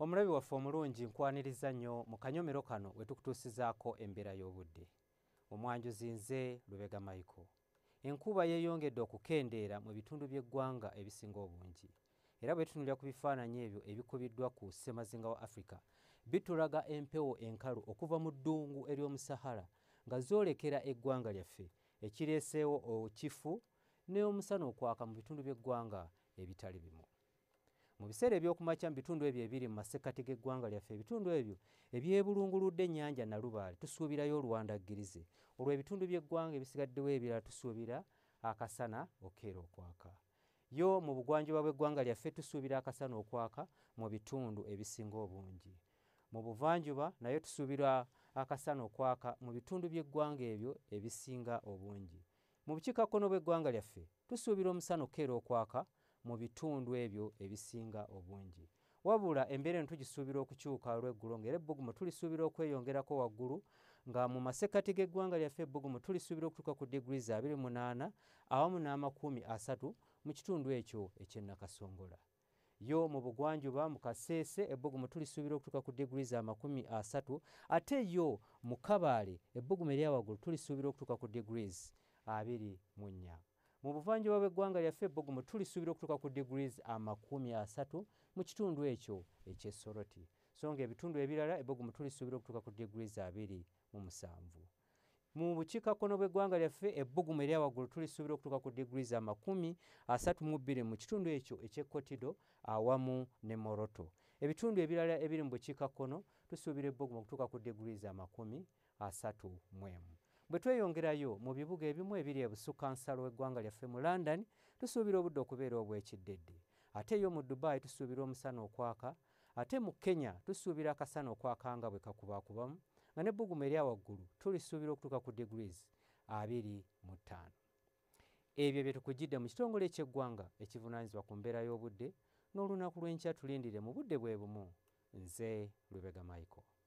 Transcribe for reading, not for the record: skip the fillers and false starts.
Omulabi waffe omulungi, nkwaniriza nnyo mu kanyomero kano we tukutuusizaako embeera y'obudde. Omwanjuzi nze Lubega Michael. Enkuba yeeyongedde okukendeera mu bitundu by'eggwanga ebisinga obungi, era bwe tutunulira ku bifaananyi ebyo ebikubiddwa ku ssemazinga wa Africa, bitulaga empewo enkalu okuva mu ddungu ery'omu Sahara nga zoolekera eggwanga lyaffe, ekireeseewo okifu n'omusana okwaka mu bitundu by'eggwanga ebitali bimu. Mu biseera ebyokumakya, mu bitundu ebyo ebiri mu masekkati g'eggwanga lyaffe, ebitundu ebyo ebyebulunguludde ennyanja Nalubaale, tusuubirayo oluwandaggirize. Olwo ebitundu by'eggwanga ebisigaddewo ebirala tusuubira akasana okeera okwaka. Yo mu bugwanjuba bw'eggwanga lyaffe tusuubira akasana okwaka mu bitundu ebisinga obungi. Mu buvanjuba naye tusuubira akasana okwaka mu bitundu by'eggwanga ebyo ebisinga obungi. Mu bukiikakkono bw'eggwanga lyaffe tusuubira omusana okukeera okwaka mu bitundu ebyo ebisinga obungi, wabula embeera eno tugisuubira okukyuka olw'eggulo, ng'era ebbugumu tulisuubira okweyongerako waggulu, nga mu masekkati g'eggwanga lyaffe ebbugumu tulisuubira okutuuka ku degrees 28 awamu n'amakumi 30 mu kitundu ekyo eky'e Nakasongola. Yo mu bugwanjuba, mu Kaseese, ebbugumu tulisuubira okutuuka ku degrees 30, ate yo mu Kabaale ebbugumu erya waggulu tulisuubira okutuuka ku degrees 24. Mu buvanjuba bw'eggwanga lyaffe ebbugumu tulisuubira okutuuka ku degrees 30 mu kitundu ekyo eky'e Soroti, so nga ebitundu ebirala ebbugumu tulisuubira okutuuka ku degrees 27. Mu bukiikakkono bw'eggwanga lyaffe ebbugumu erya waggulu tulisuubira okutuuka ku degrees 32 mu kitundu ekyo eky'e Kotido awamu ne Moroto. Ebitundu ebirala ebiri mu bukiikakkono tusuubira ebbugumu okutuuka ku degrees 31. Bwe tweyongerayo mu bibuga ebimu ebiri ebusukka nsalo w'eggwanga lyaffe, mu London tusuubira obudde okubeera obw'ekiddedde, ate yo mu Dubai tusuubira omusana okwaka, ate mu Kenya tusuubira akasana okwaka nga bwe kakubakubamu, nga n'ebbugumu erya waggulu tulisuubira okutuuka ku degrees 25. Ebyo bye tukujjidde mu kitongole eky'eggwanga ekivunaanyizibwa ku mbeera y'obudde. N'olunaku lw'enkya tulindire mu budde bwe bumu. Nze Lubega Michael.